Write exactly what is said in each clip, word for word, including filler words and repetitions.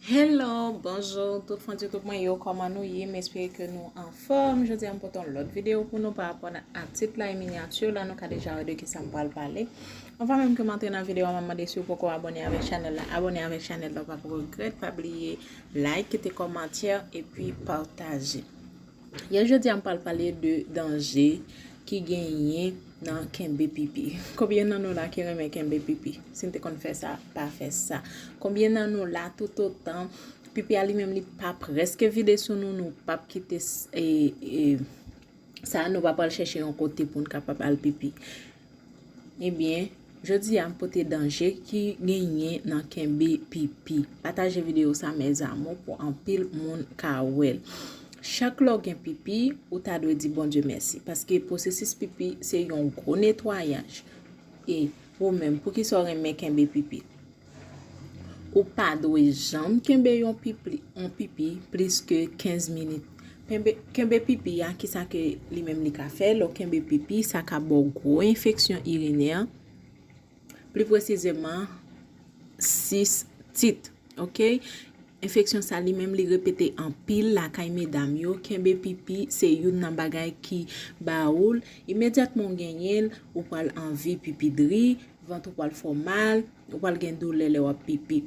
Hello, bonjou tout fan YouTube mwen yo, kòman nou ye? M espere ke nou anfòm. Jodi a m pote yon lòt videyo pou nou pa rapò a tit la e minyati la, nou ka deja wè de kisa m pral pale. Anvan menm ke m antre nan videyo a, m ap mande si w poko abòne avèk chanèl la, abòne avèk chanèl la, w p ap regrèt, pa bliye like, kite kòmantè epi pataje. Yè jodi a m pral pale de danje ki genyen nan kenbe pipi. Konbyen nan nou la ki renmen kenbe pipi? Si n te konn fè sa, pa fè sa. Konbyen nan nou la toutotan pipi a li menm li pa prèske vide sou nou, nou p ap kite s- e, e, sa, nou pa pral chèche yon kote pou n kapab al pipi? Ebyen, jodi a m pote danje ki genyen nan kenbe pipi. Pataje videyo sa, mes amours, pou anpil moun ka wè l. Chak lè w gen pipi, ou ta dwe di Bondye mèsi, paske pwosesis pipi se yon gwo netwayaj. E ou menm, poukisa w renmen kenbe pipi? Ou pa dwe janm kenbe yon pipi, yon pipi plis ke kenz minit. Kenbe, kenbe pipi a, kisa ke li menm li ka fè? Lè w kenbe pipi, sa ka ba w gwo enfeksyon irinè, pli presizeman, sistit, oke? Enfeksyon sa li menm li repete anpil lakay medam yo. Kenbe pipi se youn nan bagay ki ba ou l. Imedyatman w genyen l, ou pral anvi pipi dri, vant ou pral fè w mal, ou pral gen doulè lè w ap pipi.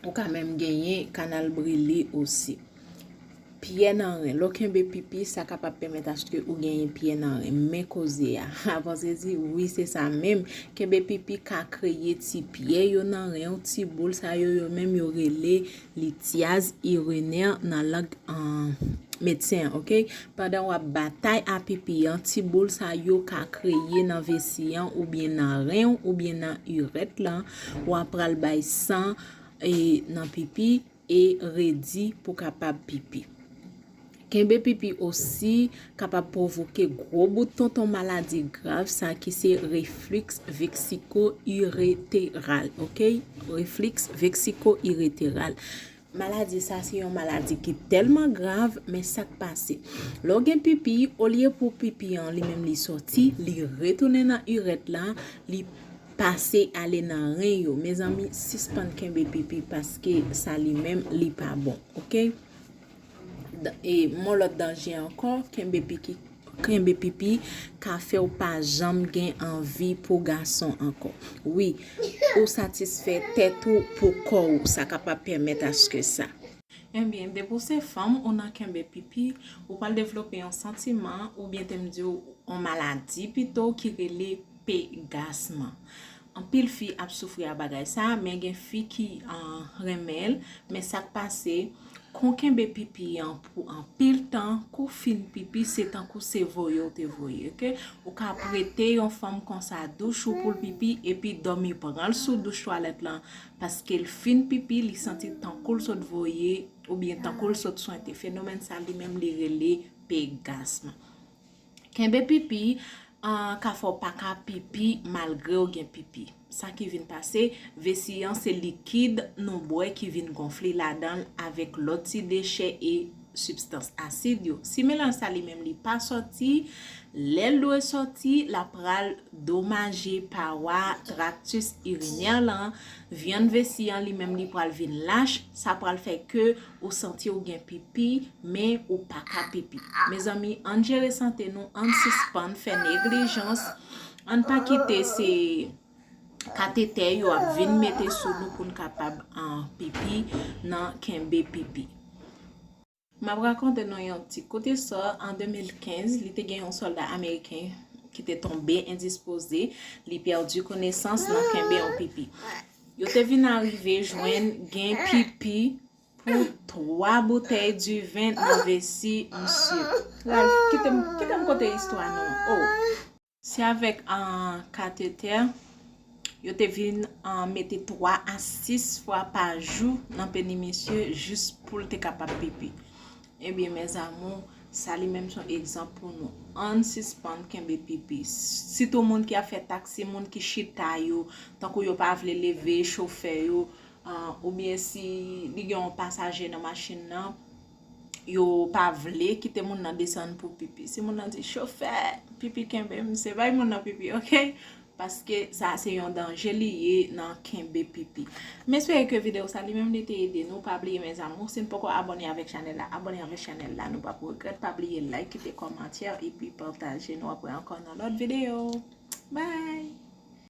Ou ka menm genyen kanal brile osi. Pyè nan ren. Lè w kenbe pipi, sa kapab pèmèt aske ou genyen pyè nan ren. Men koze a. Avan sezi, wi, se sa menm. Kenbe pipi ka kreye ti pyè yo nan ren w, ti boul sa yo, yo menm yo rele lityaz irinè nan lang, an, medsen an, oke? Pandan w ap batay a pipi an, ti boul sa yo ka kreye nan vesi an oubyen nan ren w oubyen nan irèt lan, w ap pral bay san, e, nan pipi e redi pou kapab pipi. Kenbe pipi osi kapab pwovoke gwo bout tonton maladi grav sa ki se refliks veksiko ireteral, oke? Refliks veksiko ireteral. Maladi sa se yon maladi ki tèlman grav, men sa k pase? Lè w gen pipi, olye pou pipi an li menm li sòti, li retounen nan irèt la, li pase ale nan ren yo. Mezanmi, sispann kenbe pipi paske sa li menm li pa bon, oke? D- E yon lòt danje ankò, kenbe pipi, kenbe pipi ka fè w pa janm gen anvi pou gason ankò. Wi, ou satisfè tèt ou pou kò w, sa kapab pèmèt aske sa. Ebyen, depi w se fanm, ou nan kenbe pipi, ou pral devlope yon santiman, oubyen te m di w, yon maladi pito ki rele pegasm. Anpil fi ap soufri a bagay sa, men gen fi ki, an, renmen l, men sa k pase, kon kenbe pipi an pou anpil tan, kou fin pipi, se tankou se voye w te voye, oke? Ou ka prete yon fanm konsa douch ou pou l pipi, epi dòmi pran l sou douch twalèt lan, paske l fin pipi, li santi tankou l sot voye, oubyen tankou l sot swente. Fenomèn sa li menm li rele pegasm. Kenbe pipi, an, ka fè w pa ka pipi malgre w gen pipi. Sa ki vin pase, vesi an se likid nou bwè ki vin gonfle ladan l avèk lòt ti dechè e sibstans asid yo. Si melanj sa li menm li pa sòti, lè l dwe sòti, l ap pral domaje pawa traktis irinè lan, vyann vesi an li menm li pral vin lach, sa pral fè ke ou santi w gen pipi, men ou pa ka pipi. Mezanmi, ann jere sante nou, ann sispann fè neglijans, ann pa kite se katetè yo ap vin mete sou nou pou n kapab, an, pipi nan kenbe pipi. M ap rakonte nou yon ti kout istwa. An de mil kenz, li te gen yon sòlda ameriken ki te tonbe endispoze, li pèdi konesans nan kenbe yon pipi. Yo te vin arive jwenn gen pipi pou twa boutèy diven nan vesi misye. Ralph, kite m, kite m konte istwa nou. Oh. Se avèk, an, katetè, yo te vin, an, mete twa a sis fwa pa jou nan peni misye jis pou l te kapab pipi. Ebyen, mes amours, sa li menm se yon egzanp pou nou. Ann sispann kenbe pipi. Sitou moun ki ap fè taksi, moun ki chita yo, tankou yo pa vle leve chofè yo, an, oubyen si li gen yon pasaje nan machin nan, yo pa vle kite moun nan desann pou pipi. Si moun nan di, "Chofè, pipi kenbe m," se bay moun nan pipi, oke? Paske sa se yon danje li ye nan kenbe pipi. M espere ke videyo sa li menm li te ede nou. Pa bliye mes amours, si n poko abòne avèk chanèl la, abòne avèk chanèl la. Nou p ap regrèt. Pa bliye like, kite kòmantè, epi pataje. Nou ap wè ankò nan lòt videyo. Bye!